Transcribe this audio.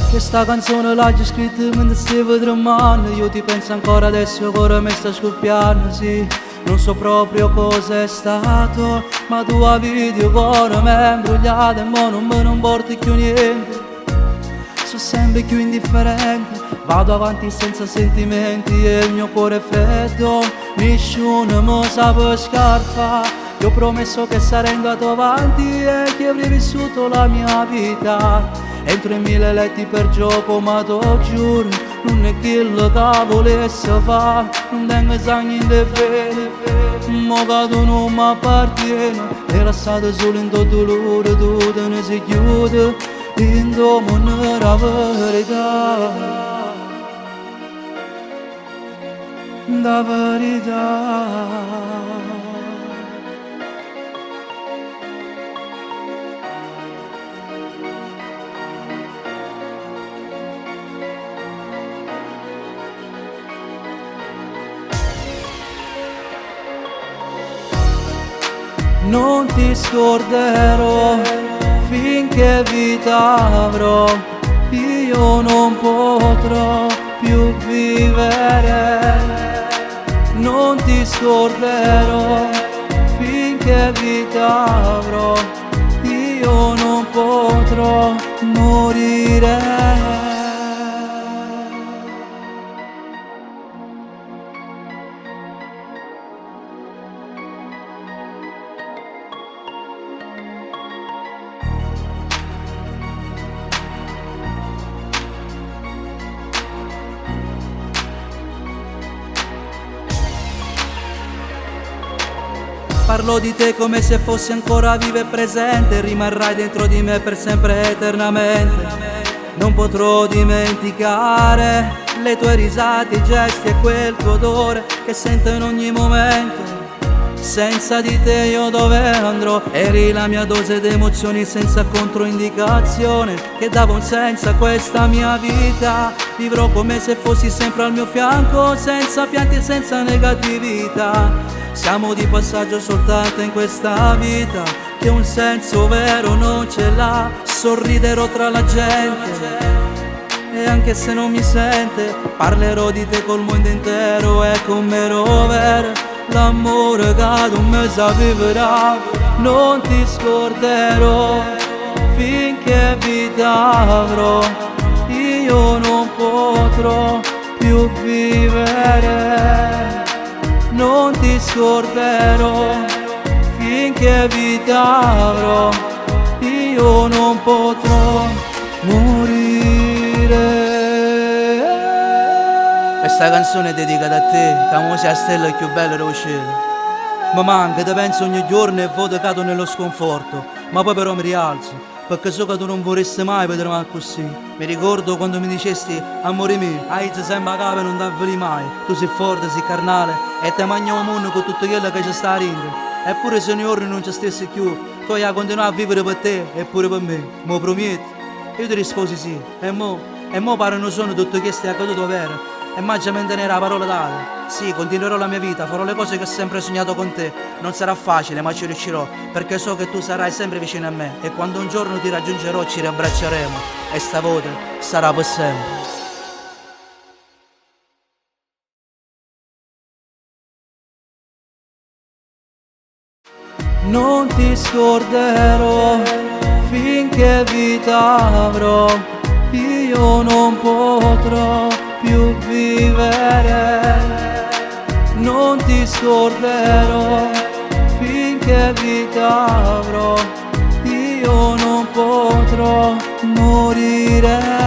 Questa canzone l'ho scritta mentre stavo tremando. Io ti penso ancora adesso, ora mi sta scoppiando, sì. Non so proprio cosa è stato, ma tu avevi il cuore mi è imbrogliato e mo non me ne importa più niente. Sono sempre più indifferente, vado avanti senza sentimenti e il mio cuore è freddo, nessuno mi sa scarfa. Ti ho promesso che sarei andato avanti e che avrei vissuto la mia vita. Entro in mille letti per gioco, ma te giuro, non è quello che volesse fare. Non tengo sangue in te vene, mo che tu non mi appartieni. E lasciato solo in tuo dolore, tu te ne sei chiuso, in tuo mondo la verità. La verità. Non ti scorderò finché vita avrò, io non potrò più vivere. Non ti scorderò finché vita avrò, io non potrò morire. Parlo di te come se fossi ancora viva e presente, rimarrai dentro di me per sempre eternamente. Non potrò dimenticare le tue risate, i gesti e quel tuo odore che sento in ogni momento. Senza di te io dove andrò? Eri la mia dose d'emozioni senza controindicazione, che dava un senso a questa mia vita. Vivrò come se fossi sempre al mio fianco, senza pianti e senza negatività. Siamo di passaggio soltanto in questa vita, che un senso vero non ce l'ha. Sorriderò tra la gente e anche se non mi sente, parlerò di te col mondo intero e come rover. L'amore che tu mi sapevi, non ti scorderò finché vita avrò, io non potrò più vivere. Non ti scorderò finché vita avrò, io non potrò morire. Questa canzone è dedicata a te, che mo sei la stella più bella dello cielo. Mi manca, ti penso ogni giorno e voto cado nello sconforto, ma poi però mi rialzo, perché so che tu non vorresti mai vedermi così. Mi ricordo quando mi dicesti, amore mio, alza sempre la capo e non t'avveli mai. Tu sei forte, sei carnale e te mangi il mondo con tutto quello che ci sta dentro. Eppure se un giorno non ci stessi più, tu hai continuato a vivere per te e pure per me, me lo prometti? Io ti risposi sì, e mo pare non sono tutto questo è accaduto vero. E mangia mantenere la parola data. Sì, continuerò la mia vita, farò le cose che ho sempre sognato con te. Non sarà facile, ma ci riuscirò, perché so che tu sarai sempre vicino a me. E quando un giorno ti raggiungerò ci riabbracceremo. E stavolta sarà per sempre. Non ti scorderò finché vita avrò, io non potrò più vivere. Non ti scorderò. scorderò finché vita avrò. Io non potrò morire.